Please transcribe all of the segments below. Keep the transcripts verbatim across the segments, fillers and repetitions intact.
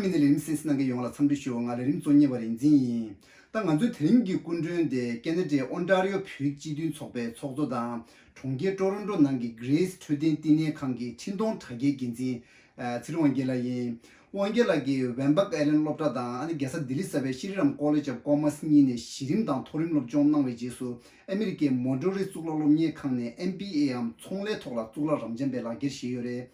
མི་ནི་ལས་རིམ་གསན་གཟིགས་གནང་མཁན་ཡོངས་ལ་འཚམས་འདྲི་ཞུ། ང་ལས་རིམ་གཙོ་གཉེར་བ་རིག་འཛིན་ཡིན། ད་ང་ཚོའི་དེ་རིང་གི་སྐུ་མགྲོན་དེ་ཀེ་ན་ཌའི་ཨོན་ཊ་རི་ཡོ་བོད་རིགས་སྤྱི་མཐུན་ཚོགས་པའི་ཚོགས་གཙོ་དང་གྲོང་ཁྱེར་ཀྲོ་རོན་ཀྲོ་ནང་གི་Grace་འཕྲོད་བསྟེན་བསྟི་གནས་ཁང་གི་འཕྲིན་གཏོང་དྲ་རྒྱའི་འགན་འཛིན་ཚེ་རིང་དབང་རྒྱལ་ལགས་ཡིན། དབང་རྒྱལ་ལགས་ཀྱིས་ཝེན་པག་ཨའི་ལན་སློབ་གྲྭ་དང་ཨ་ནི་རྒྱལ་ས་ལྡི་ལི་གསར་པའི་ཤྲི་རམ་College of Commerce་གཉིས་ནས་གཞི་རིམ་དང་མཐོ་རིམ་སློབ་སྦྱོང་གནང་བའི་རྗེས་སུ་ཨ་མི་རི་ཀའི་མོན་ཊོ་རི་གཙུག་ལག་སློབ་གཉེར་ཁང་ནས་ཨེམ་བྷི་ཨེ་འམ་ཚོང་ལས་ཐོག་ལ་གཙུག་ལག་རབ་འབྱམས་པའི་ལག་འཁྱེར་བཞེས་ཡོད་རེད།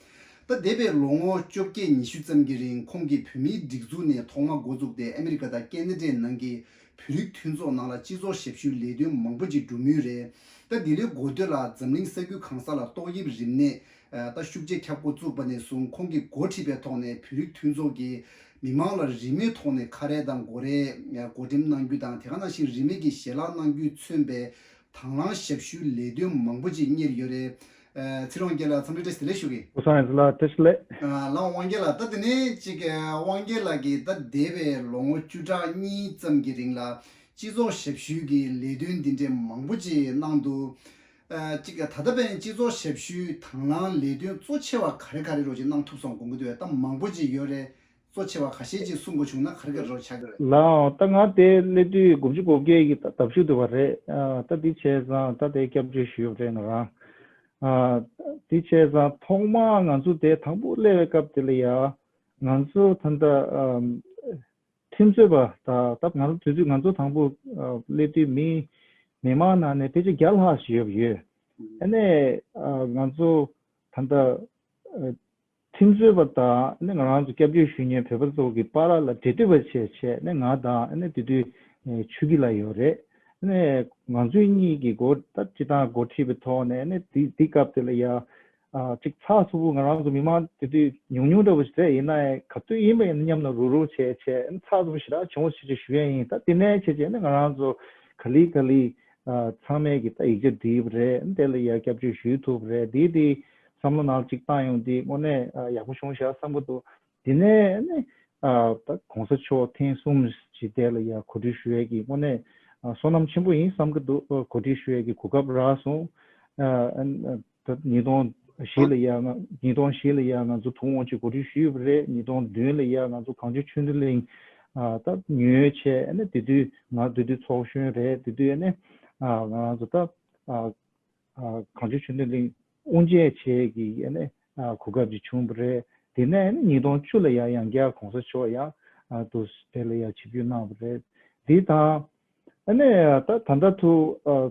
ད་འདས་པའི་ལོ་ངོ་བཅོ་བརྒྱད་ཉི་ཤུ་ཙམ་གྱི་རིང་ཁོང་གིས་བོད་མིའི་སྒྲིག་འཛུགས་ནས་ཐོག་མ་འགོ་བཙུགས་ཏེ་ཨ་མི་རི་ཀ་དང་ཀེ་ན་ཌའི་ནང་གི་བོད་རིགས་མཐུན་ཚོགས་ནང་ལ་སྤྱི་ཚོགས་ཞབས་ཞུའི་ལས་དོན་མང་པོ་ཅིག་སྒྲུབ་མུས་རེད། ད་འདི་ལོའི་འགོ་སྟོད་ལ་འཛམ་གླིང་ས་རྒྱུས་གང་ས་ལ་ཏོག་དབྱིབས་རིམས་ནད་ད་ཤུགས་ཆེ་ཁྱབ་འགོ་བཙུགས་པ་ནས་བཟུང་ཁོང་གིས་འགོ་ཁྲིད་པའི་ཐོག་ནས་བོད་རིགས་མཐུན་ཚོགས་ཀྱིས་མི་མང་ལ་རིན་མེད་ཐོག་ནས་ཁ་རས་དང་སྒོ་རས་བགོ་འགྲེམས་གནང་རྒྱུ་དང་དེ་ག་ནང་བཞིན་རིན་མེད་ཀྱི་ཞལ་ལག་གནང་རྒྱུས་མཚོན་པའི་དང་བླངས་ཞབས་ཞུའི་ལས་དོན་མང་པོ་ཅིག་གཉེར་ཡོད་རེད། ཨ་ཚེ་རིང་དབང་རྒྱལ་ལགས་འཚམས་འདྲི་བཀྲ་ཤིས་བདེ་ལེགས་ཞུ་གི། ཀུན་བཟང་ཡང་ལགས་བཀྲ་ཤིས་བདེ་ལེགས། ཨ་ལགས་དབང་རྒྱལ་ལགས། ད་དེ་ནས་ཅིག་ཨ་དབང་རྒྱལ་ལགས་ཀྱིས་ད་འདས་པའི་ལོ་ངོ་བཅུ་ཕྲག་གཉིས་ཙམ་གྱི་རིང་ལ་སྤྱི་ཚོགས་ཞབས་ཞུའི་གི་ལས་དོན་འདི་འདྲའི་མང་པོ་ཅིག་གནང་འདུག་ཨ་ཅིག་ད་ལྟ་བར་སྤྱི་ཚོགས་ཞབས་ཞུའི་དང་བླངས་ལས་དོན་གཙོ་ཆེ་བ་ག་རེ་ག་རེ་རོགས་ཅིག་གནང་ཐུབ་སོང་དགོངས་ཀྱི་འདུག་ད་མང་པོ་ཅིག་ཡོད་རེད། གཙོ་ཆེ་བ་ཁ་ཤས་ཅིག་གསུང་དགོས་བྱུང་ན་ག་རེ་ག་རེ་རོགས་ཆགས་ཀྱི་རེད། ལགས་འོང་། ད་ང་དེ་སླེབས་དུས་དགུ་བཅུ་གོ་བརྒྱད་ཀྱི་ད་ལྟ་ཞུགས་འདུག་པ་རེད། ཨ་ད་འདི་བྱས་ཙང་ད་དེ་སྐྱབས་བཅོལ་ཞུས་པ་རེད་ང་རང་། ཨ་འདི་བྱས་ཙང་ཐོག་མར་ང་ཚོ་དེ་དང་པོ་སླེབས་པའི་སྐབས་དེ་ལ་ཡ་ང་ཚོ་ད་ལྟ་ཨམ་ཁྲིམས་རྩོད་པ་ད་ད་ང་ཚོ་དུས་ཚོད་ང་ཚོ་དང་པོ་ཨ་སླེབས་དུས་མི་མི་མང་ནང་ནས་ཕལ་ཆེར་བརྒྱ་ལྷག་ཞིག་ཡོད་ཡོད། ཨ་ནས་ཨ་ང་ཚོ་ད་ལྟ་ཨ་ཁྲིམས་རྩོད་པ་དང་ནི་ང་རང་ཚོ་སྐྱབས་བཅོལ་ཞུ་མཁན་བོད་པ་ཚོ་གི་བར་ལ་འབྲེལ་མཐུད་པ་བྱས་བྱས་ནས་ང་དང་ནི་དེ་དུས་ཆོས་སྐྱིད་ལགས་ཡོད་རེད། ནས་ང་ཚོའི་གཉིས་ཀྱི་འགོ་ད་སྤྱི་བཏང་འགོ་ཁྲིད་པའི་ཐོག་ནས་ནི་དེ་དེ་སྐབས་དེ་ལ་ཡ་ཨ་ཅིག་ཚགས་ཚུད་པོ་ང་རང་ཚོ་མི་མང་དེ་དུས་ཉུང་ཉུང་འདྲ་བོ་ཞིག་རེད། ཡིན་ན་ཡང་ག་དུས་ཡིན་པ་ཡིན་ན་མཉམ་ལ་རུག་རུག་བྱས་བྱས་ཚགས་ཚུད་པོ་ཞེ་དྲག་བྱུང་བ་ཞིག་ཅིག་ཞུ་ཡ་ཡིན། ད་དེ་ནས་བྱས་བྱས་ནི་ང་རང་ཚོ་ག་ལེ་ག་ལེ་ཨ་ཚང་མས་ཀྱི་ད་ཡིག་ཆ་བྲིས་པ་རེད། དེ་ལ་ཡ་སྐྱབས་བཅོལ་ཞུ་ཐུབ་པ་རེད། དེ་དེ་བསམ་བློ་ནང་གཅིག་བཏང་ཡོང་དུས་དངོས་གནས་ཨ་ཡག་པོ་བྱུང་ཤག་བསམ་གྱི་འདུག་དེ་ནས་ནི་ཨ་ད་གོང་ས་མཆོག་ཐེངས་གསུམ་ཅིག་དེ་ལ་ཡ་གོ་སྒྲིག་ཞུ་ཡས་ཀྱི་དངོས་གནས་ཨ་བསོད་ནམས་ཆེན་པོ་ཡིན་བསམ་གྱི་འདུག་གོ་སྒྲིག་ཞུ་ཡས་ཀྱི་གོ་སྐབས་རག་སོང་། ཨ་ཨ་ད་ཉིས་སྟོང་བཞི་ལ་ཡ་ང་ཉིས་སྟོང་བཞི་ལ་ཡ་ང་ཚོ་དུས་འཁོར་ཅིག་གོ་སྒྲིག་ཞུས་པ་རེད། ཉིས་སྟོང་བདུན་ལ་ཡ་ང་ཚོ་གངས་ལྗོངས་ཆོས་ལྡན་གླིང་ཨ་ད་ཉོས་བྱས་ཨ་ནི་དེ་དུས་ང་དེ་དུས་ཚོགས་གཞོན་རེད། དེ་དུས་ཨ་ནི་ཨ་ང་རང་ཚོ་ད་ཨ་ཨ་གངས་ལྗོངས་ཆོས་ལྡན་གླིང་དབུ་འབྱེད་བྱེད་ཀྱི་ཨ་ནི་ཨ་གོ་སྐབས་ཅིག་བྱུང་བ་རེད། དེ་ནས་ཨ་ནི་ཉིས་སྟོང་བཅུ་ལ་ཡ་ཡང་བསྐྱར་གོང་ས་མཆོག་ཡ་ཨ་དུ་དེ་ལ་ཡ་ཆིབས་བསྒྱུར་གནང་བ་རེད། དེ་དང་ཨ་ནི་ད་ད་ལྟ་དུ་ཨ་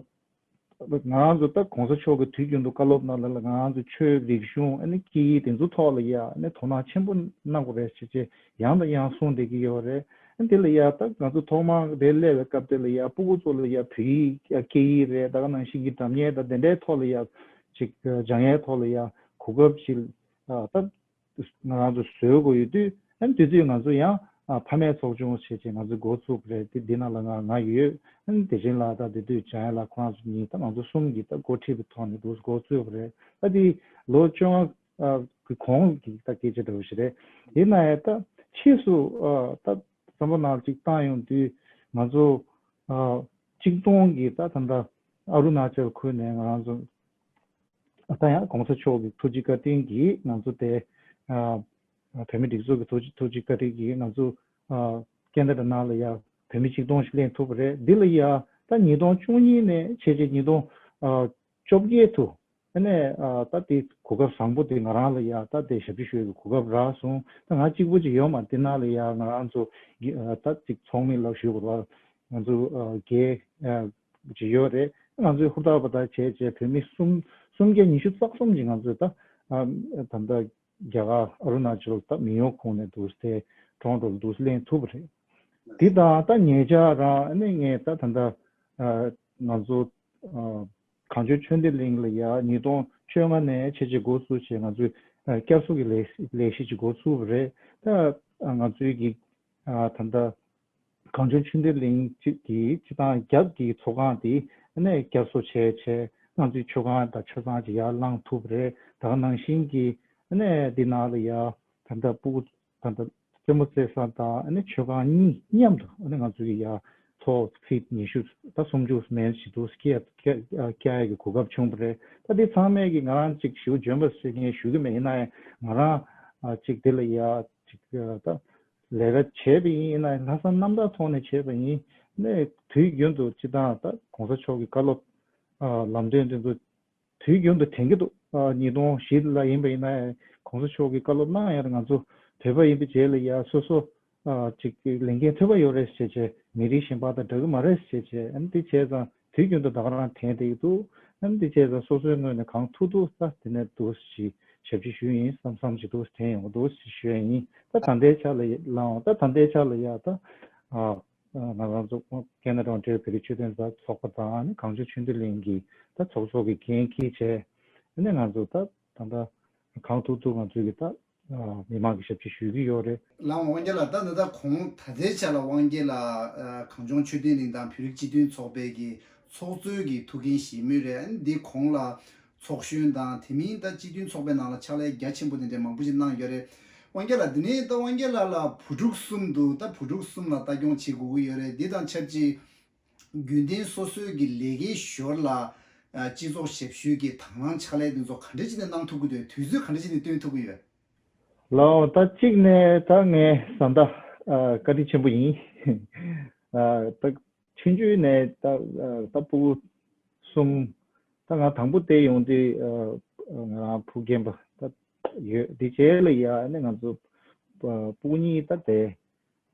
ང་རང་ཚོ་ད་གོང་ས་མཆོག་གི་དུས་རྒྱུན་དུ་བཀའ་སློབ་ནང་ལ་ང་རང་ཚོ་ཆོས་རིག་གཞུང་ཨ་ནི་སྐད་ཡིག་དེ་ཚོ་ཐོག་ལ་ཡ་ཨ་ནི་དོ་སྣང་ཆེན་པོ་གནང་དགོས་རེད་ཅེས་ཅེས་ཡང་དང་ཡང་གསུངས་བསྡད་ཀྱི་ཡོད་རེད། ཨ་དེ་ལ་ཡ་ད་ང་ཚོ་ཐོག་མར་དེ་སླེབས་པའི་སྐབས་དེ་ལ་ཡ་སྤུ་གུ་ཚོ་ལ་ཡ་བོད་ཡིག་སྐད་ཡིག་རེད། ད་ག་ནང་བཞིན་གྱི་སྒྲ་སྙན་དང་དེ་འདྲའི་ཐོག་ལ་ཡ་ཅིག་སྦྱང་ཡས་ཐོག་ལ་ཡ་གོ་སྐབས་ཅིག་ད། ང་རང་ཚོ་བཟོ་དགོས་ཡོད་དུས་ཨ་ནི་དུས་ཚོད་ང་ཚོ་ཡང་ཨ་ཕ་མའི་ཚོགས་ཆུང་བྱས་བྱས་ང་ཚོ་འགོ་ཚུགས་པ་རེད། དེ་འདི་ནང་ལ་ང་ང་ཡོད། ཨ་ནི་བདེ་ཆེན་ལགས་དང་དེ་དུས་འཇམ་དབྱངས་ལགས་ཁོ་རང་ཚོ་གཉིས་ད་ང་ཚོ་གསུམ་གྱིས་ད་འགོ་ཁྲིད་པའི་ཐོག་ནས་འདུག་འགོ་བཙུགས་པ་རེད། ད་དེ་ལོ་བཅོ་ལྔ་ཨ་གི་གོང་གི་ད་སྐད་ཆ་འདྲ་བོ་ཞིག་རེད། ཡིན་ན་ཡང་ད་ཕྱིས་སུ་ཨ་ད་བསམ་བློ་ནང་གཅིག་བཏང་ཡོང་དུས་ང་ཚོ་ཨ་གཅིག་སྟོང་གི་ད་ད་ལྟ་ཨ་རུ་ན་ཅལ་ཁུལ་ནས་ང་རང་ཚོ། ད་ཡང་གོང་ས་མཆོག་གི་ཐུགས་རྗེ་བཀའ་དྲིན་གྱིས་ང་ཚོ་དེ་ཨ་བོད་མི་སྒྲིག་འཛུགས་ཀྱི་ཐུགས་རྗེ་ཐུགས་རྗེ་བཀའ་དྲིན་གྱིས་ང་ཚོ་ཨ་ཁེ་ན་ཌ་ནང་ལ་ཡ་བོད་མི་ཆིག་སྟོང་ཞིག་ལེན་ཐུབ་པ་རེད། འདི་ལ་ཡ་ད་ཉིས་སྟོང་བཅུ་གཉིས་ནས་བྱས་རྗེས་ཉིས་སྟོང་ཨ་བཅོ་བརྒྱད་དུ་ཨ་ནས་ཨ་ད་དེ་གོ་སྐབས་བཟང་པོ་དེ་ང་རང་ལ་ཡ་ད་དེ་ཞབས་ཕྱི་ཞུ་ཡས་ཀྱི་གོ་སྐབས་རག་སོང་། ད་ང་གཅིག་པུ་ཅིག་ཡོད་མ་དེ་ནང་ལ་ཡ་ང་རང་ཚོ་ཨ་ད་ཅིག་ཚོགས་མི་ལ་ཞུ་དགོས་པ་ང་ཚོ་ཨ་རྒྱལ་ཨ་ཅིག་ཡོད་རེད། ང་ཚོས་ཧུར་ཐག་པ་ད་བྱས་བྱས་བོད་མི་སུམ་སུམ་བརྒྱ་ཉི་ཤུ་རྩ་གསུམ་ཅིག་ང་ཚོས་ད་ཨ་ད་ལྟ་རྒྱ་གར་ཨ་རུ་ན་ཅལ་ད་མིན་ཡོ་ཁུངས་ནས་འདུག་སེ་ཀྲོན་ཀྲོ་ལ་འདུག་སེ་ལེན་ཐུབ་པ་རེད། འདི་དང་ད་ཉེ་ཆར་རང་ཨ་ནི་ངས་ད་ད་ལྟ་ཨ་ང་ཚོ་ཨ་གངས་ལྗོངས་ཆོས་ལྡན་གླིང་ལ་ཡ་ཉིས་སྟོང་བཅོ་ལྔ་ནས་བྱས་བྱས་འགོ་ཚུགས་བྱས་ང་ཚོས་ཨ་བསྐྱར་གསོ་གི་ལས་ལས་གཞི་ཅིག་འགོ་ཚུགས་པ་རེད། ད་ཨ་ང་ཚོའི་གི་ཨ་ད་ལྟ་གངས་ལྗོངས་ཆོས་ལྡན་གླིང་གཅིག་གི་སྤྱི་བཏང་རྒྱབ་ཀྱི་ཚོགས་ཁང་དེ་ནས་བསྐྱར་གསོ་བྱས་བྱས་ང་ཚོའི་མཆོད་ཁང་དང་ཆ་ཚང་ཅིག་ཡར་བླངས་ཐུབ་པ་རེད། ད་ག་ནང་བཞིན་གྱི་ནས་འདི་ནང་ལ་ཡ་ད་ལྟ་སྤུ་གུ་ད་ལྟ་རྩེད་མོ་རྩེ་ས་དང་ནས་མཆོད་ཁང་གཉིས་མཉམ་དུ་ནས་ང་ཚོ་གི་ཡ་ཐོག་ཕིཊ་ཉི་ཤུ་ད་སུམ་ཅུ་མན་ཞིག་འདུག་སེ་བསྐྱལ་བསྐྱལ་བསྐྱལ་ཡ་གི་གོ་སྐབས་བྱུང་བ་རེད། ད་འདི་ཚང་མས་ཀྱི་ང་རང་ཅིག་ཞེ་པོ་འཇོན་པ་ཟེར་ངས་ཞུ་གི་མེད། ཡིན་ན་ཡང་ང་རང་ཅིག་འདི་ལ་ཡ་ཅིག་ད། ལས་ཀ་བྱས་པ་ཡིན་ན་ལྷག་བསམ་རྣམ་དག་ཐོག་ནས་བྱས་པ་ཡིན་ནའི་དུས་རྒྱུན་དུ་སྤྱི་བཏང་ད་གོང་ས་མཆོག་གི་བཀའ་སློབ་ཨ་ལམ་སྟོན་དེ་ཚོ་དུས་རྒྱུན་དུ་དྲན་གྱི་འདུག་ཨ་ཉིས་སྟོང་བཞི་ལ་ཡིན་པ་ཡིན་ན་གོང་ས་མཆོག་གི་བཀའ་སློབ་གནང་ཡང་ང་ཚོ་བོད་པ་ཡིན་པའི་རྗེས་ལ་ཡ་སོ་སོ་ཨ་ཅིག་ལས་འགན་ཐོབ་པ་ཡོད་རེད་ཟེར་བྱས་མི་རིགས་གཞན་པ་དང་འདྲ་གི་མ་རེད་ཟེར་བྱས་ཨ་ནི་དེ་བྱས་ཙང་དུས་རྒྱུན་དུ་ད་ག་རང་དྲན་བསྡད་ཀྱི་འདུག་ཨ་ནི་དེ་བྱས་ཙང་སོ་སོའི་ངོས་ནས་གང་ཐུབ་ཐུབ་ད་དེ་ནས་འདུག་ཞིག་ཞབས་ཕྱི་ཞུས་ཡིན་བསམ་བསམ་ཞིག་འདུག་དྲན་ཡོང་གི་འདུག་ཞེས་ཞུ་ཡ་ཡིན། ད་ད་ལྟའི་ཆ་ལ་ཡ་ལའང་ད་ད་ལྟའི་ཆ་ལ་ཡ་ད་ཨ། ང་རང་ཚོ་ཁེ་ན་ཌ་ཨོན་ཊ་རི་ཡོ་བོད་རིགས་ཆོས་ལྡན་ཚོགས་པ་དང་ནི་གངས་ལྗོངས་ཆོས་ལྡན་གླིང་གི་ད་ཚོགས་གཙོ་གི་འགན་འཁྱེར་བྱས་ནས་ང་ཚོ་ད་ད་ལྟ་གང་ཐུབ་ཐུབ་ང་ཚོའི་གི་ད་མི་མང་གི་ཞབས་ཕྱི་ཞུ་གི་ཡོད་རེད། ལགས་འོང་། དབང་རྒྱལ་ལགས། ད་ད་ལྟ་གོང་ད་ལྟའི་ཆ་ལ་དབང་རྒྱལ་ལགས་གངས་ལྗོངས་ཆོས་ལྡན་གླིང་དང་བོད་རིགས་སྤྱི་མཐུན་ཚོགས་པའི་གི་ཚོགས་གཙོའི་གི་ཐུགས་འགན་བཞེས་མུས་རེད། འདི་གོང་ལ་ཚོགས་གཞོན་དང་དེ་མིན་ད་སྤྱི་མཐུན་ཚོགས་པའི་ནང་ལ་ཕྱག་ལས་རྒྱ་ཆེན་པོ་དེ་འདྲའི་མང་པོ་ཞིག་གནང་ཡོད་རེད། དབང་རྒྱལ་ལགས། འདི་ནས་ད་དབང་རྒྱལ་ལགས་ལ་བུ་ཕྲུག་གསུམ་འདུག་ད་བུ་ཕྲུག་གསུམ་ལ་ལྟ་སྐྱོང་བྱེད་དགོས་ཀྱི་ཡོད་རེད། འདི་དང་ཆབས་ཅིག་རྒྱུན་ལྡན་སོ་སོའི་གི་ལས་ཀའི་ཞོར་ལ་ཨ་སྤྱི་ཚོགས་ཞབས་ཞུའི་གི་དང་བླངས་ཕྱག་ལས་འདི་ཚོ་ག་འདྲ་ཅིག་ནས་གནང་ཐུབ་ཀྱི་འདུག་དུས་ཚོད་ག་འདྲ་ཅིག་ནས་བཏོན་ཐུབ་ཀྱི་ཡོད། ལའོ། ད་གཅིག་ནས་ད་ངའི་བཟའ་ཟླ་ཨ་བཀའ་དྲིན་ཆེན་པོ་ཡིན། ཨ་ད་ཆུང་ཆུང་ནས་ད་ཨ་ད་ཕྲུ་གུ་གསུམ། ད་ང་དང་པོ་བལྟས་ཡོང་དུས་ཨ་ང་རང་ཕྲུ་གུ་རྒན་པ་ད་ཡོད། དེ་རྗེས་ལ་ཡ་ཨ་ནི་ང་ཚོ་ཨ་ཕྲུ་གུ་གཉིས་ད་དེ་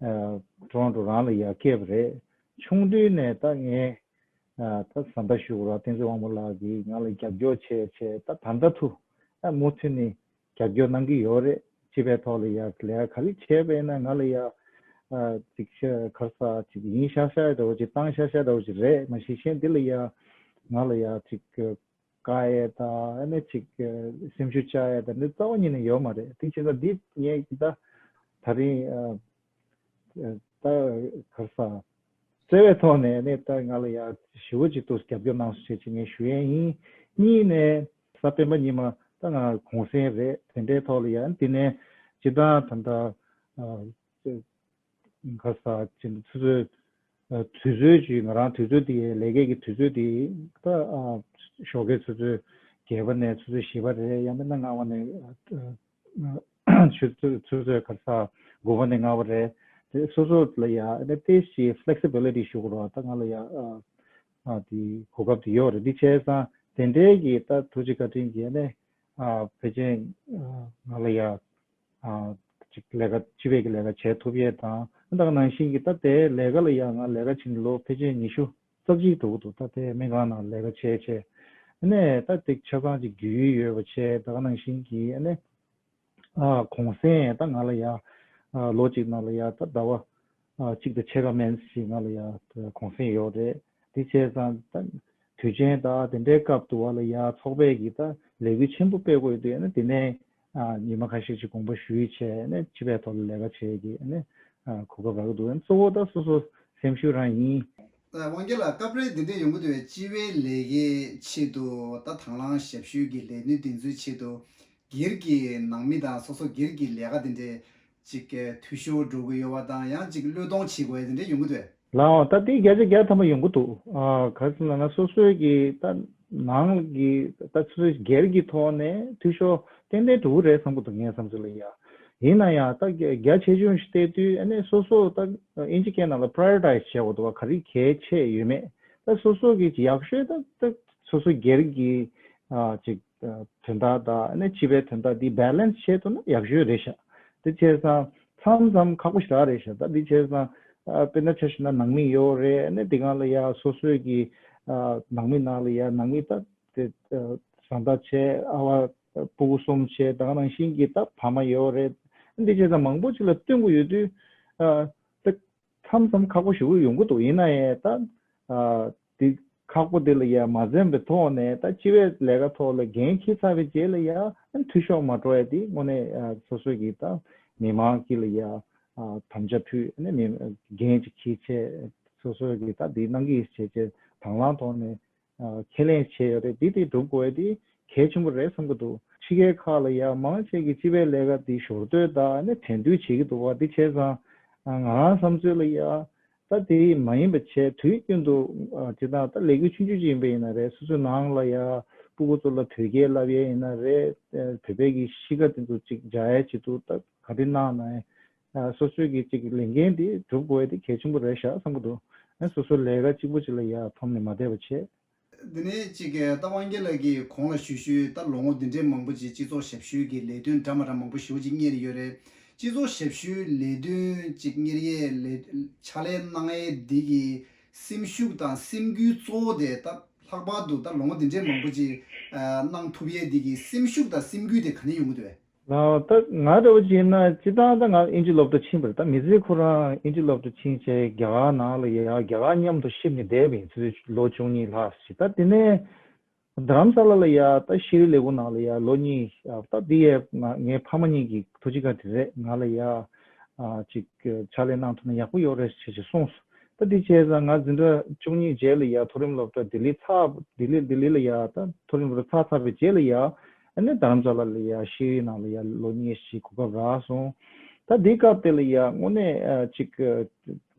ཨ་ཊོ་རོན་ཊོ་རང་ལ་ཡ་སྐྱེས་པ་རེད། ཆུང་དུས་ནས་ད་ངས་ཨ་ད་བཟའ་ཟླ་ཞུ་དགོས་ར་བསྟན་འཛིན་དབང་མོ་ལགས་ཀྱིས་ང་ལ་རྒྱབ་སྐྱོར་བྱས་བྱས་ད་ད་ལྟ་ཐུ་ཨ་མུ་མཐུད་ནས་རྒྱབ་སྐྱོར་གནང་གི་ཡོད་རེད། སྤྱི་པའི་ཐོག་ལ་ཡ་ལས་ཀ་ག་རེ་བྱས་པས་ན་ང་ལ་ཡ་ཨ་ཅིག་ཤ་ག་རེ་ཟ་ཅིག་ཡིན་ཤག་ཤག་འདྲ་བོ་ཅིག་བཏང་ཤག་ཤག་འདྲ་བོ་ཅིག་རེད། མ་གཞི་གཞན་འདི་ལ་ཡ་ང་ལ་ཡ་ཅིག་དཀའ་ཡས་དང་ཨ་ནི་ཅིག་སེམས་ཤུགས་བཅག་ཡས་དང་འདི་རྩ་བ་ཉིད་ནས་ཡོད་མ་རེད། དེ་བྱས་ཙང་འདི་ངས་ད་ད་རིང་ཨ་ད་ག་རེ་ཟ་བརྩེ་བའི་ཐོག་ནས་ནི་ད་ང་ལ་ཡ་ཞེ་པོ་ཅིག་ཏུ་རྒྱབ་སྐྱོར་གནང་སོང་བྱས་ཅིག་ངས་ཞུ་ཡས་ཡིན། གཉིས་ནས་གཟའ་སྤེན་པ་ཉི་མ་ད་ང་གུང་སེང་རེད། དེ་འདྲའི་ཐོག་ལ་ཡ་འདི་ནས་སྤྱི་བཏང་ད་ལྟ་ཨ་ག་རེ་ཟ་ཅིག་ཆུ་ཚོད་ཨ་དུས་ཚོད་ཅིག་ང་རང་དུས་ཚོད་དེ་ལས་ཀའི་གི་དུས་ཚོད་དེ་ད་ཨ་ཞོགས་ཀའི་ཆུ་ཚོད་བརྒྱད་པ་ནས་ཆུ་ཚོད་བཞི་པ་རེད། ཡང་མིན་ན་ལྔ་པ་ནས་ཨ་ཆུ་ཚོད་ཆུ་ཚོད་ག་རེ་ཟ་དགུ་པ་ནས་ལྔ་པ་རེད། དེ་སོ་སོ་ལ་ཡ་ཨ་ནི་ཏོག་ཙམ་flexibility་ཞུ་དགོས་རེད་བ། ད་ང་ལ་ཡ་ཨ་ཨ་དེ་གོ་སྐབས་དེ་ཡོད་རེད། འདི་བྱས་ཙང་དེ་འདྲའི་གི་ད་ཐུགས་རྗེ་བཀའ་དྲིན་གྱིས་ཨ་ནི་ཨ་ཕལ་ཆེར་ཨ་ང་ལ་ཡ་ཨ་ཅིག་ལས་ཀ་སྤྱི་པའི་གི་ལས་ཀ་བྱེད་ཐུབ་ཡས་དང་ད་ག་ནང་བཞིན་གྱི་ད་ལྟའི་ལས་ཀ་ལ་ཡ་ང་ལས་ཀ་བྱེད་ནས་ལོ་ཕལ་ཆེར་ཉི་ཤུ་རྩ་གཅིག་འགྲོ་གི་འདུག་ད་ལྟའི་སྨན་ཁང་ནང་ལས་ཀ་བྱས་བྱས་ཨ་ནི་ད་ཏིག་ཆ་ཚང་ཅིག་རྒྱུས་ཡོད་པ་བྱས། ད་ག་ནང་བཞིན་གྱི་ཨ་ནི་ཨ་གུང་སེང་ད་ང་ལ་ཡ་ཨ་ལོ་གཅིག་ནང་ལ་ཡ་ད་ཟླ་བ་ཨ་གཅིག་དང་ཕྱེད་ཀ་མན་ཞིག་ང་ལ་ཡ་གུང་སེང་ཡོད་རེད། དེ་བྱས་ཙང་ད་དུས་ཆེན་དང་དེ་འདྲའི་སྐབས་དུ་བ་ལ་ཡ་ཚོགས་པས་ཀྱི་ད་ལས་འགུལ་ཆེན་པོ་སྤེལ་དགོས་དུས་ཨ་ནི་དེ་ནས་ཨ་ཉི་མ་ཁ་ཤས་ཅིག་དགོངས་པ་ཞུས་བྱས་ཨ་ནི་སྤྱི་པའི་ཐོག་ལ་ལས་ཀ་བྱས་ཀྱི་ཨ་ནི་ཨ་གོ་སྐབས་རག་གི་འདུག་ཨ་ནི་གཙོ་བོ་ད་སོ་སོ་སེམས་ཤུགས་རང་ཡིན། དབང་རྒྱལ་ལགས། སྐབས་རེ་འདི་འདྲས་ཡོང་གི་འདུག་བས། སྤྱི་པའི་ལས་ཀའི་ཆེད་དུ་ད་དང་བླངས་ཞབས་ཞུ་གི་ལས་ནུས་འདི་ཚོའི་ཆེད་དུ་སྒེར་གྱི་ནང་མི་དང་སོ་སོ་སྒེར་གྱི་ལས་ཀ་འདི་འདྲས་ཅིག་འཐུས་ཤོར་འགྲོ་གི་ཡོད་པ་དང་ཡང་ཅིག་བློས་གཏོང་བྱེད་དགོས་ཡ་འདི་འདྲས་ཡོང་གི་འདུག་བས། ལའོ། ད་དེ་བརྒྱ་ཆ་བརྒྱ་ཐམ་པ་ཡོང་གི་འདུག་ཨ་ག་རེ་ཟེར་ན་སོ་སོའི་གི་ད་ནང་གི་ད་སོ་སོའི་སྒེར་གྱི་ཐོག་ནས་འཐུས་ཤོར་ཏན་ཏན་འགྲོ་གི་རེད་བསམ་གི་འདུག་ངའི་བསམ་ཚུལ་ལ་ཡ། ཡིན་ན་ཡང་ད་རྒྱ་རྒྱ་ཆེ་ཆུང་ཞིག་བལྟས་དུས་ཨ་ནི་སོ་སོ་ད་ཨིན་ཇི་སྐད་ནང་ལ་prioritize་བྱེད་དགོས་འདུག་བ། ག་རེ་གལ་ཆེ་ཡོད་མེད། ད་སོ་སོ་གི་ཡག་ཤོས་ད་ད་སོ་སོ་སྒེར་གྱི་ཨ་ཅིག་ཨ་དོན་དག་དང་ཨ་ནི་སྤྱི་པའི་དོན་དག་འདི་balance་བྱེད་ཐུབ་ན་ཡག་ཤོས་རེད་ཤག་དེ་བྱས་ཙང་མཚམས་མཚམས་ཁག་པོ་ཞེ་དྲག་རེད་ཤག་ད་འདི་བྱས་ཙང་ཨ་དཔེར་ན་ཆ་བཞག་ན་ནང་མི་ཡོད་རེད། ཨ་ནི་འདི་སྒང་ལ་ཡ་སོ་སོའི་གི་ཨ་ནང་མི་ནང་ལ་ཡ་ནང་མི་ད་དེ་ཨ་བཟའ་ཟླ་བྱས། ཨ་བ་ཕྲུ་གུ་གསུམ་བྱས། ད་ག་ནང་བཞིན་གྱི་ད་ཕ་མ་ཡོད་རེད། འདི་བྱས་ཙང་མང་པོ་ཅིག་ལ་བསྟུན་དགོས་ཡོད་དུས་ཨ་ད་མཚམས་མཚམས་ཁག་པོ་ཞེ་པོ་ཡོང་གི་འདུག་ཡིན་ན་ཡང་ད་ཨ་འདི་ཁག་པོ་འདི་ལ་ཡ་མ་འཛེམས་པའི་ཐོག་ནས་ད་སྤྱི་པའི་ལས་ཀ་ཐོག་ལ་འགན་འཁྱེར་ཚར་བའི་རྗེས་ལ་ཡ་འཐུས་ཤོར་མ་འགྲོ་ཡ་འདི་དངོས་གནས་ཨ་སོ་སོ་གི་ད་མི་མང་གི་ལ་ཡ་ཨ་དམ་བཅའ་ཕུལ་ནས་མི་འགན་ཅིག་འཁྱེར་བྱས་སོ་སོ་གི་ད་འདི་གནང་གི་ཡིན་ཟེར་བྱས་དང་བླངས་ཐོག་ནས། ཨ་ཁས་ལེན་བྱས་ཡོད་རེད། འདི་དེ་སྒྲུབ་དགོས་དེ་གལ་ཆེན་པོ་རེད་བསམ་གྱི་འདུག་ཕྱི་རྒྱལ་ཁག་ལ་ཡ་མང་ཆེ་གི་སྤྱི་པའི་ལས་ཀ་འདི་ཞོར་འདོད་དང་ནི་དྲན་འདོད་བྱེད་ཀྱི་འདུག་བ། འདི་བྱས་ཙང་ང་རང་བསམ་ཚུལ་ལ་ཡ་ད་དེ་མ་ཡིན་པ་བྱས་དུས་རྒྱུན་དུ་ཨ་ཇི་ལྟར་ད་ལས་འགུལ་ཆུང་ཆུང་ཅིག་ཡིན་པ་ཡིན་ན་རེད། སོ་སོའི་ནང་ལ་ཡ་སྤུ་གུ་ཚོ་ལ་བོད་སྐད་བསླབ་ཡས་ཡིན་ན་རེད། བོད་པའི་གི་གཤིས་ཀ་དེ་ཚོ་ཅིག་འཇགས་ཡས་ཆེད་དུ་ད་ག་དེ་གནང་ན་ཡང་ ཨ་སོ་སོའི་གི་ཅིག་ལས་འགན་དེ་སྒྲུབ་དགོས་ཡ་དེ་གལ་ཆེན་པོ་རེད་ཤག་བསམ་གི་འདུག་ཨ་སོ་སོའི་ལས་ཀ་གཅིག་པོ་ཅིག་ལ་ཡ་འཐོམ་ནས་མ་བསྡད་པ་བྱས། འདི་ནས་ཅིག་གི་ད་དབང་རྒྱལ་ལགས་ཀྱིས་གོང་ལ་ཞུས་ཞུས་ད་ལོ་ངོ་འདི་འདྲའི་མང་པོ་ཅིག་སྤྱི་ཚོགས་ཞབས་ཞུའི་གི་ལས་དོན་འདྲ་མ་འདྲ་མང་པོ་ཞེ་པོ་ཅིག་གཉེར་ཡོད་རེད། སྤྱི་ཚོགས་ཞབས་ཞུའི་ལས་དོན་ཅིག་གཉེར་ཡས་ལས་ཕྱག་ལས་གནང་ཡས་འདི་གི་སེམས་ཤུགས་དང་སེམས་འགུལ་གཙོ་བོ་དེ་ད་ལྷག་པར་དུ་ད་ལོ་ངོ་འདི་འདྲའི་མང་པོ་ཅིག་ཨ་གནང་ཐུབ་ཡས་འདི་གི་སེམས་ཤུགས་དང་སེམས་འགུལ་དེ་ག་ནས་ཡོང་གི་འདུག་བས། ལགས། ད་ང་འདྲ་བོ་ཅིག་ཡིན་ན་སྤྱིར་བཏང་ད་ང་ཨིན་ཇི་སློབ་གྲྭ་ཕྱིན་པ་རེད། ད་མི་ཚེ་ཁོ་རང་ཨིན་ཇི་སློབ་གྲྭ་ཕྱིན་བྱས་རྒྱ་གར་ནང་ལ་ཡ་རྒྱ་གར་མཉམ་དུ་གཤིབ་ནས་བསྡད་པ་ཡིན་ཚུལ་ལོ་བཅུ་གཉིས་ལྷག་ཞིག་ད་དེ་ནས་རྡ་རམ་ས་ལ་ལ་ཡ་ད་ཤེས་རིག་ལས་ཁུངས་ནང་ལ་ཡ་ལོ་གཉིས་ད་དེ་ཡས་ང་ངའི་ཕ་མ་གཉིས་ཀྱི་ཐུགས་རྗེ་བཀའ་དྲིན་རེད། ང་ལ་ཡ་ཨ་ཅིག་ཕྱག་ལས་གནང་ཐུབ་ན་ཡག་པོ་ཡོད་རེད་ཞེས་ཞེས་གསུངས་སོང་། ད་དེ་བྱས་ཙང་ང་འཛིན་གྲྭ་བཅུ་གཉིས་རྗེས་ལ་ཡ་མཐོ་རིམ་སློབ་གྲྭ་ལྡི་ལི་ཚར་ལྡི་ལི་ལྡི་ལི་ལ་ཡ་ད་མཐོ་རིམ་སློབ་གྲྭ་ཚར་ཚར་བའི་རྗེས་ལ་ཡ་ཨ་ནི་རྡ་རམ་ས་ལ་ལ་ཡ་ཤེས་རིག་ནང་ལ་ཡ་ལོ་གཉིས་ཤིག་གོ་སྐབས་རག་སོང་། ད་དེའི་སྐབས་དེ་ལ་ཡ་དངོས་གནས་ཨ་ཅིག་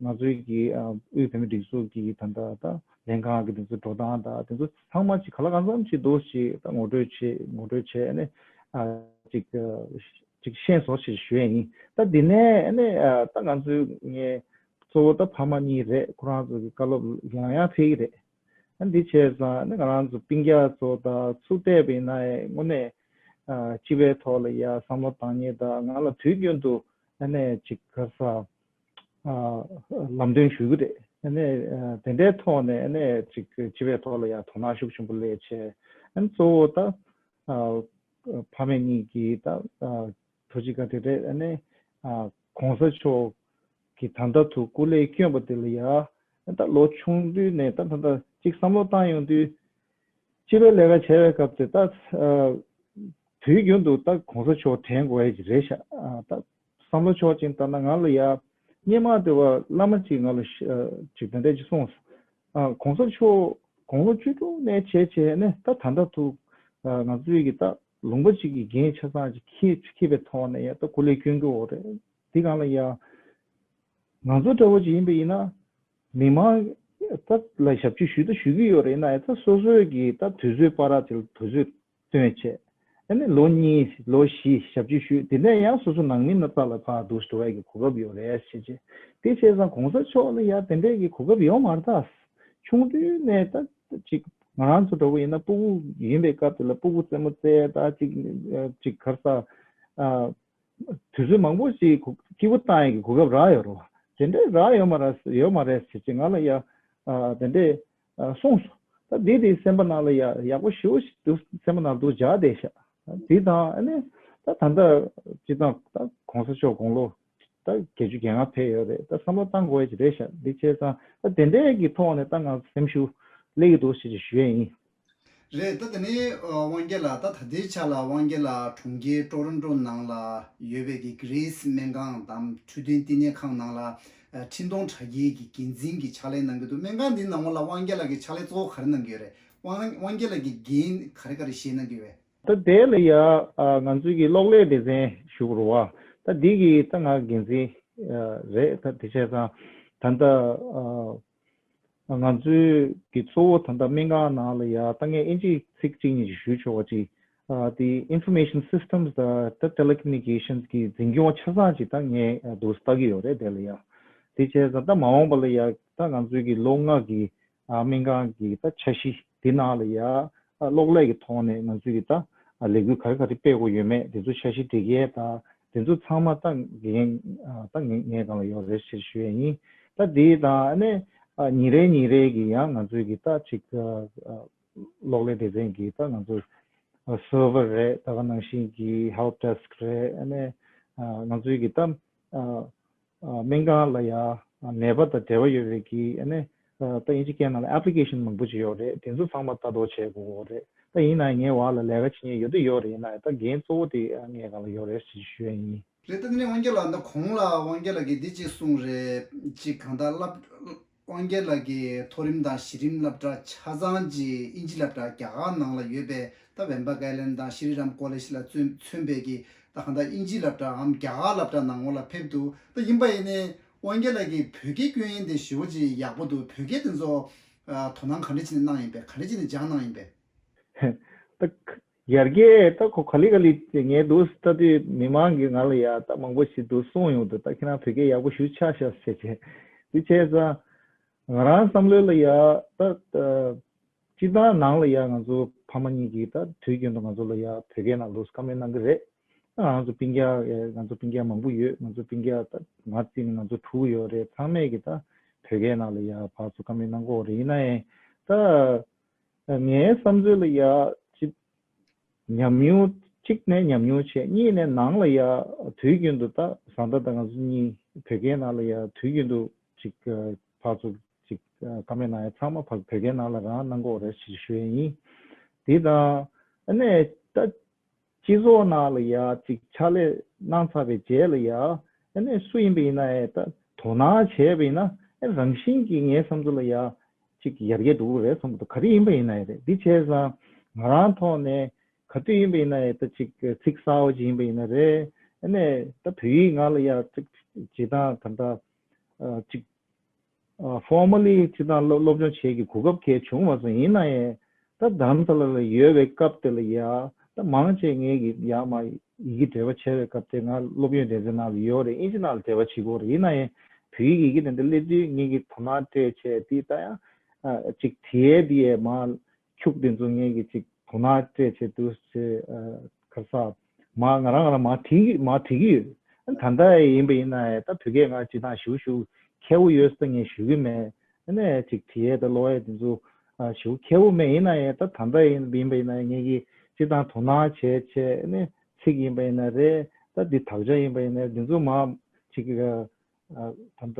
ང་ཚོའི་གི་ཨ་དབུས་བོད་མིའི་སྒྲིག་འཛུགས་ཀྱི་ད་ལྟ་ད་ལྷན་ཁང་གི་དེ་ཚོ་འགྲོ་སྟངས་དང་དེ་ཚོ་ཚང་མ་ཅིག་ག་ལ་གང་འཚམ་ཅིག་འདུག་ཅིག་ད་ངོ་སྤྲོད་བྱེད་ངོ་སྤྲོད་བྱས་ཨ་ནི་ཨ་ཅིག་ཅིག་ཤེས་སོང་ཞེས་ཞུ་ཡས་ཡིན། ད་འདི་ནས་ཨ་ནི་ཨ་ད་ང་ཚོའི་ངའི་གཙོ་བོ་ད་ཕ་མ་གཉིས་རེད། ཁོ་རང་ཚོ་གི་བཀའ་སློབ་ཡང་ཡང་འཕེལ་གྱི་རེད། ཨ་འདི་བྱས་ཙང་ཨ་ནི་ང་རང་ཚོ་སྤུན་ཀྱག་ཚོ་ད་ཚུར་བལྟས་པ་ཡིན་ན་ཨེ་དངོས་གནས་ཨ་སྤྱི་པའི་ཐོག་ལ་ཡ་བསམ་བློ་བཏང་མཁན་ད་ང་ལ་དུས་རྒྱུན་དུ་ཨ་ནི་ཅིག་ག་རེ་ཟ་ཨ་ལམ་སྟོན་ཞུ་གི་རེད། ཨ་ནི་ཨ་དེ་འདྲའི་ཐོག་ནས་ཨ་ནི་ཅིག་སྤྱི་པའི་ཐོག་ལ་ཡ་དོ་སྣང་ཤུགས་ཆེན་པོ་སླེབས་བྱས་ཨ་ནི་གཙོ་བོ་ད་ཨ་ཕ་མེས་གཉིས་ཀྱིས་ད་ཨ་ཐུགས་རྗེ་བཀའ་དྲིན་རེད། ཨ་ནི་ཨ་གོང་ས་མཆོག་གིས་ད་ལྟ་དུ་སྐུ་ལས་བསྐྱོན་པ་དེ་ལ་ཡ་ད་ལོ་ཆུང་དུས་ནས་ད་ད་ལྟ་གཅིག་བསམ་བློ་བཏང་ཡོང་དུས་སྤྱི་པའི་ལས་ཀ་བྱས་པའི་སྐབས་དེ་ད་ཨ་དུས་རྒྱུན་དུ་ད་གོང་ས་མཆོག་དྲན་དགོས་ཡ་ཅིག་རེད་ཤག་ཨ་ད་བསམ་བློ་ཕྱོགས་གཅིག་ལྟར་ན་ང་ལ་ཡ་སྔོན་མ་དེ་བ་བླ་མ་གཅིག་ང་ལ་ཤ་ཨ་ཅིག་དེ་འདྲ་ཅིག་གསུངས་སོང་། ཨ་གོང་ས་མཆོག་དགུང་ལོ་བཅུ་དྲུག་ནས་བྱས་བྱས་ནས་ད་ད་ལྟ་དུ་ཨ་ང་ཚོའི་གི་ད་ལུང་པ་གཅིག་གི་འགན་ཆ་ཚང་ཅིག་འཁྱེར་འཁྱེར་བའི་ཐོག་ནས་ཡ་ད་སྐུ་ལས་བསྐྱོན་གྱི་ཡོད་རེད། དེ་སྒང་ལ་ཡ་ང་ཚོ་འདྲ་བོ་ཅིག་ཡིན་པ་ཡིན་ན་མི་མང་ད་ལ་ཞབས་ཕྱི་ཞུ་ད་ཞུ་གི་ཡོད་རེད། ཡིན་ན་ཡང་ད་སོ་སོའི་གི་ད་དུས་ཚོད་བར་དེ་ལ་དུས་ཚོད་བཏོན་བྱས་ཨ་ནི་ལོ་གཉིས་ལོ་བཞི་ཞབས་ཕྱི་ཞུས། དེ་ནས་ཡང་སོ་སོ་ནང་མི་སྣ་ཚོགས་ལ་ཕར་འདུག་འགྲོ་བའི་གི་གོ་སྐབས་ཡོད་རེད་ཟེར་བྱས། དེ་བྱས་ཙང་གོང་ས་མཆོག་ལ་ཡ་དེ་འདྲའི་གི་གོ་སྐབས་ཡོད་མ་རེད་ད། ཆུང་དུས་ནས་ད་ཅིག་ང་རང་ཚོ་འདྲ་བོ་ཡིན་ན་སྤུ་གུ་ཡིན་པའི་སྐབས་དེ་ལ་སྤུ་གུ་རྩེད་མོ་རྩེ་ད་ཅིག་ཅིག་ག་རེ་ཟ་ཨ། དུས་ཚོད་མང་པོ་ཞིག་གོ་སྐྱིད་པོ་བཏང་ཡག་གི་གོ་སྐབས་རག་ཡོད་རེད་བ། དེ་འདྲས་རག་ཡོད་མ་རེད་ཡོད་མ་རེད་ཟེར་ཅིག་ང་ལ་ཡ་ཨ་དེ་འདྲས་ཨ་གསུངས་སོང་། ད་འདི་དེ་སེམས་པ་ནང་ལ་ཡ་ཡག་པོ་ཞེ་པོ་ཞིག་འདུག་སེམས་པ་ནང་འདུག་འཇགས་བསྡད་ཤག་དེ་དང་ཨ་ནི་ད་ད་ལྟ་སྤྱི་བཏང་ད་གོང་ས་མཆོག་དགུང་ལོ་ད་བརྒྱད་ཅུ་གྱ་ལྔ་ཕེབས་ཡོད་རེད། ད་བསམ་བློ་བཏང་དགོས་ཡ་ཅིག་རེད་ཤག་འདི་བྱས་ཙང་ད་དེ་འདྲས་ཀྱི་ཐོག་ནས་ད་ང་སེམས་ཤུགས་སླེབས་ཀྱི་འདུག་ཞེས་ཅིག་ཞུ་ཡས་ཡིན། རེད། ད་དེ་ནས་ཨ་དབང་རྒྱལ་ལགས་ད་ད་ལྟའི་ཆ་ལ་དབང་རྒྱལ་ལགས་གྲོང་ཁྱེར་ཀྲོ་རོན་ཀྲོ་ནང་ལ་ཡོད་པའི་གི་གྷི་རིས་སྨན་ཁང་དང་འཕྲོད་བསྟེན་བསྟི་གནས་ཁང་ནང་ལ་ཨ་འཕྲིན་གཏོང་དྲ་རྒྱའི་གི་འགན་འཛིན་གྱི་ཕྱག་ལས་གནང་གི་འདུག་སྨན་ཁང་འདིའི་ནང་ལ་དབང་རྒྱལ་ལགས་ཀྱི་ཕྱག་ལས་གཙོ་བོ་ག་རེ་གནང་གི་ཡོད་རེད། དབང་དབང་རྒྱལ་ལགས་ཀྱི་འགན་ག་རེ་ག་རེ་བཞེས་གནང་གི་ཡོད་རེད། ད་དེ་ལ་ཡ་ཨ་ང་ཚོའི་གི་གློག་ཀླད་སྡེ་ཚན་ཞུ་དགོས་རེད་བ། ད་འདི་གི་ད་ང་འགན་འཛིན་ཨ་རེད། ད་དེ་བྱས་ཙང་ད་ལྟ་ཨ། ང་ཚོའི་གི་གཙོ་བོ་ད་ལྟ་སྨན་ཁང་ནང་ལ་ཡ་ད་ངས་ཨིན་ཇིའི་ཚིག་གཅིག་གཉིས་ཤིག་ཞུས་ཆོག་པ་ཅིག་ཨ་དེ་Information Systems དང་ད་Telecommunications གི་འཛིན་སྐྱོང་ཆ་ཚང་ཅིག་ད་ངས་འདུག་ལྟ་གི་ཡོད་རེད། དེ་ལ་ཡ་དེ་བྱས་ཙང་ད་མ་འོངས་པ་ལ་ཡ་ད་ང་ཚོའི་གི་ལོ་ལྔ་གི་ཨ་སྨན་ཁང་གི་ད་འཆར་གཞི་དེ་ནང་ལ་ཡ་ཨ་གློག་ཀླད་ཀྱི་ཐོག་ནས་ང་ཚོའི་གི་ད་ཨ་ལས་འགུལ་ག་རེ་ག་རེ་སྤེལ་དགོས་ཡོད་མེད་དེ་ཚོ་འཆར་གཞི་སྒྲིག་ཡས་དང་དེ་ཚོ་ཚང་མ་ད་འགན་ཨ་ད་ངས་ངས་སྒང་ལ་ཡོད་རེད་ཞེས་ཞུ་ཡས་ཡིན། ད་དེ་དང་ཨ་ནི་ཨ་ཉིན་རེ་ཉིན་རེ་གི་ཡང་ང་ཚོའི་གི་ད་ཅིག་ཨ་ཨ་གློག་ཀླད་སྡེ་ཚན་གི་ད་ང་ཚོ་ཨ་server རེད། ད་ག་ནང་བཞིན་གི་help desk རེད། ཨ་ནི་ཨ་ང་ཚོའི་གི་ད་ཨ་ཨ་སྨན་ཁང་ལ་ཡ་ནད་པ་དང་འབྲེལ་བ་ཡོད་པའི་གི་ཨ་ནི་ཨ་ད་ཨིན་ཇི་སྐད་ནང་ལ་application མང་པོ་ཅིག་ཡོད་རེད། དེ་ཚོ་ཚང་མ་ལྟ་རྟོག་བྱེད་དགོས་རེད། ད་ཡིན་ན་ངའི་འོག་ལ་ལས་ཀ་བྱེད་མཁན་ཡོད་དུ་ཡོད་རེད། ཡིན་ན་ད་འགན་གཙོ་བོ་དེ་ངའི་སྒང་ལ་ཡོད་རེད་ཞེས་ཞུ་ཡ་ཡིན། རེད། ད་དེ་ནས་དབང་རྒྱལ་ལགས་ད་གོང་ལ་དབང་རྒྱལ་ལགས་ཀྱིས་འདི་གཅིག་གསུངས་རེད། གཅིག་གང་ལྟར་སློབ་དབང་རྒྱལ་ལགས་ཀྱི་མཐོ་རིམ་དང་གཞི་རིམ་སློབ་གྲྭ་ཆ་ཚང་གཅིག་དབྱིན་ཇི་སློབ་གྲྭ་རྒྱ་གར་ནང་ལ་ཡོད་པའི་ད་Wambach Island དང་Shri Ram College ལ་མཚོན་མཚོན་པའི་གི་ད་གང་ལྟར་དབྱིན་ཇི་སློབ་གྲྭའམ་རྒྱ་གར་སློབ་གྲྭ་ནང་ལ་ཕེབས་འདུག་ད་ཡིན་པ་ཡིན་ནའི་དབང་རྒྱལ་ལགས་ཀྱིས་བོད་སྐད་སྐྱོན་ཡིན་དེ་ཞེ་པོ་ཅིག་ཡག་པོ་འདུག་བོད་སྐད་དེ་ཚོ་ཨ་དོ་སྣང་ག་འདྲ་བྱས་ནས་གནང་ཡིན་པས། ག་འདྲ་བྱས་ནས་སྦྱངས་གནང་ཡིན་པས། ད་ཁ་ ཡར་རྒྱས་ད་ཁོ་ག་ལེ་ག་ལེ་ངས་འདུག་ལྟ་དུས་མི་མང་གིས་ང་ལ་ཡ་ད་མང་པོ་ཞིག་འདུག་གསུངས་ཡོང་འདུག་ད་ཁྱེད་རང་བོད་སྐད་ཡག་པོ་ཞེ་པོ་ཆགས་ཤག་ཟེར་བྱས། དེ་བྱས་ཙང་ང་རང་བསམ་བློ་ལ་ཡ་ད་ད་སྤྱིར་བཏང་ནང་ལ་ཡ་ང་ཚོ་ཕ་མ་གཉིས་ཀྱིས་ད་དུས་རྒྱུན་དུ་ང་ཚོ་ལ་ཡ་བོད་སྐད་ནང་ལོགས་བཀའ་མོལ་གནང་གི་རེད། ང་ཚོ་སྤུན་ཀྱག་ང་ཚོ་སྤུན་ཀྱག་མང་པོ་ཡོད། ང་ཚོ་སྤུན་ཀྱག་ད་ང་བརྩིས་ནས་ང་ཚོ་དྲུག་ཡོད་རེད། ཚང་མས་ཀྱི་ད་བོད་སྐད་ནང་ལ་ཡ་ཕར་ཚུར་བཀའ་མོལ་གནང་གི་ཡོད་རེད། ཡིན་ན་ཡང་ད་ངའི་བསམ་ཚུལ་ལ་ཡ་ཅིག་ཉམས་མྱོང་གཅིག་ནས་ཉམས་མྱོང་བྱས། གཉིས་ནས་ནང་ལ་ཡ་དུས་རྒྱུན་དུ་ད་བཟའ་ཟླ་དང་ང་ཚོ་གཉིས་བོད་སྐད་ནང་ལ་ཡ་དུས་རྒྱུན་དུ་ཅིག་ཕར་ཚུར་ཅིག་བཀའ་མོལ་གནང་ཡ་ཚང་མ་ཕར་བོད་སྐད་ནང་ལ་རང་གནང་གི་ཡོད་རེད་ཞེས་ཞུ་ཡ་ཡིན། དེ་དང་ཨ་ནས་ད་སྤྱི་ཚོགས་ནང་ལ་ཡ་ཅིག་ཕྱག་ལས་གནང་ཚར་བའི་རྗེས་ལ་ཡ་ཨ་ནས་སུ་ཡིན་པ་ཡིན་ན་ཡང་ད་དོ་སྣང་བྱས་པ་ཡིན་ན་ཨ་རང་བཞིན་གྱིས་ངའི་བསམ་ཚུལ་ལ་ཡ་ཅིག་ཡར་རྒྱས་འགྲོ་གི་རེད་བསམ་གི་འདུག་ག་རེ་ཡིན་པ་ཡིན་ན་ཡང་རེད། འདི་བྱས་ཙང་ང་རང་ཐོག་ནས་ག་དུས་ཡིན་པ་ཡིན་ན་ཡང་ད་ཅིག་ཚིག་གསར་བ་ཅིག་ཡིན་པ་ཡིན་ན་རེད། ཨ་ནས་ད་བོད་ཡིག་ང་ལ་ཡ་ཅིག་བྱེད་སྟངས་ད་ལྟ་ཅིག་ཨ་formally་སྤྱིར་བཏང་སློབ་སློབ་སྦྱོང་བྱེད་ཀྱི་གོ་སྐབས་གལ་བྱུང་མ་སོང་། ཡིན་ན་ཡང་ད་རྡ་རམ་ས་ལ་ལ་ཡོད་པའི་སྐབས་དེ་ལ་ཡ་ད་མང་ཆེ་ངེད་ཀྱི་ཡ་མ་ཡི་གེ་འབྲེལ་བ་བྱས་པའི་སྐབས་དེ་ང་སློབ་ཡོན་སྡེ་ཚན་ནང་ལ་ཡོད་རེད། ཨིན་ཇི་ནང་ལ་འབྲེལ་བ་བྱེད་ཀྱི་ཡོད་རེད། ཡིན་ན་ཡང་བོད་ཡིག་ཡི་གེ་དེ་འདྲ་སླེབས་དུས་ངེད་ཀྱི་དོ་སྣང་སྤྲད་བྱས་དེ་ད་ཡང་ཨ་ཅིག་དེའི་དེ་ཡས་མ་ཁྱུག་དེ་ཚོ་ངེད་ཀྱི་ཅིག་དོ་སྣང་སྤྲད་བྱས་འདུག་ཟེར། ཨ་ག་ས་མ་ང་རང་ང་རང་མ་བྲིས་ཀྱི་མ་བྲིས་ཀྱི་ཡོད། ད་ལྟ་ཡིན་པ་ཡིན་ན་ད་བོད་སྐད་ང་སྤྱིར་བཏང་ཞུ་ཞུ་མཁས་པོ་ཡོད་ཟེར་ངས་ཞུ་གི་མེད། ཨ་ནས་ཅིག་བྲིས་ཡས་དང་ཀློག་ཡས་དེ་ཚོ་ཨ་ཞུ་མཁས་པོ་མེད། ཡིན་ན་ཡང་ད་ད་ལྟ་ཡིན་ཡིན་པ་ཡིན་ན་ངེད་ཀྱིས་སྤྱིར་བཏང་དོ་སྣང་བྱས་བྱས། ཨ་ནས་ཚིག་ཡིན་པ་ཡིན་ན་རེད། ད་འདི་དག་ཆ་ཡིན་པ་ཡིན་ན་འདི་ཚོ་མ་ཅིག་ཨ་ད་ལྟ་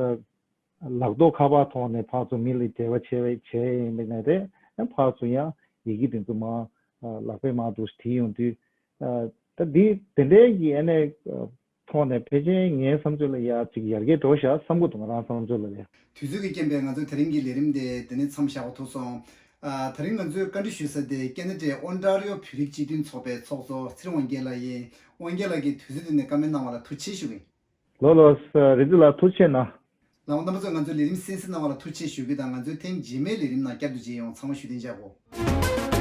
ལག་ཐོག་ཁ་པར་ཐོག་ནས་ཕར་ཚུར་མི་ལ་འབྲེལ་བ་བྱས་བྱས་ཡིན་པ་ཡིན་ན་རེད། ཨ་ཕར་ཚུར་ཡང་ཡི་གེ་དེ་ཚོ་མ་ཨ་ལག་པས་མར་འདུག་བྲིས་ཡོང་དུས་ཨ་ད་འདི་དེ་འདྲའི་གི་ཨ་ནས་ཨ་ཐོག་ནས་ཕལ་ཆེར་ངའི་བསམ་ཚུལ་ལ་ཡ་ཅིག་ཡར་རྒྱས་འགྲོ་ཤག་བསམ་གྱི་འདུག་ང་རང་བསམ་ཚུལ་ལ་ཡ། དུས་ཚོད་ཀྱི་རྐྱེན་པས་ང་ཚོའི་དེ་རིང་གི་ལས་རིམ་དེ་དེ་ནས་མཚམས་བཞག་པ་ཐུག་སོང་། ཨ་དེ་རིང་ང་ཚོས་བཀའ་འདྲི་ཞུ་ས་དེ་ཀེ་ན་ཌའི་ཨོན་ཊ་རི་ཡོ་བོད་རིགས་སྤྱི་མཐུན་ཚོགས་པའི་ཚོགས་གཙོ་ཚེ་རིང་དབང་རྒྱལ་ལགས་ཡིན། དབང་རྒྱལ་ལགས་ཀྱིས་དུས་ཚོད་བཏོན་ནས་བཀའ་མོལ་གནང་བ་ལ་ཐུགས་རྗེ་ཆེ་ཞུ་གི་ཡིན། ལགས་ལགས་རིག་འཛིན་ལགས་ཐུགས་རྗེ་གནང་། ལགས་རྣམ་པ་ཚོ་ང་ཚོའི་ལས་རིམ་གསན་གཟིགས་གནང་བ་ལ་ཐུགས་རྗེ་ཆེ་ཞུ་རྒྱུ་དང་། ང་ཚོའི་ཐེངས་རྗེས་མའི་ལས་རིམ་ནང་བསྐྱར་དུ་མཇལ་ཡོང་། ཚང་མ་བཞུགས་གདན་འཇགས་དགོས།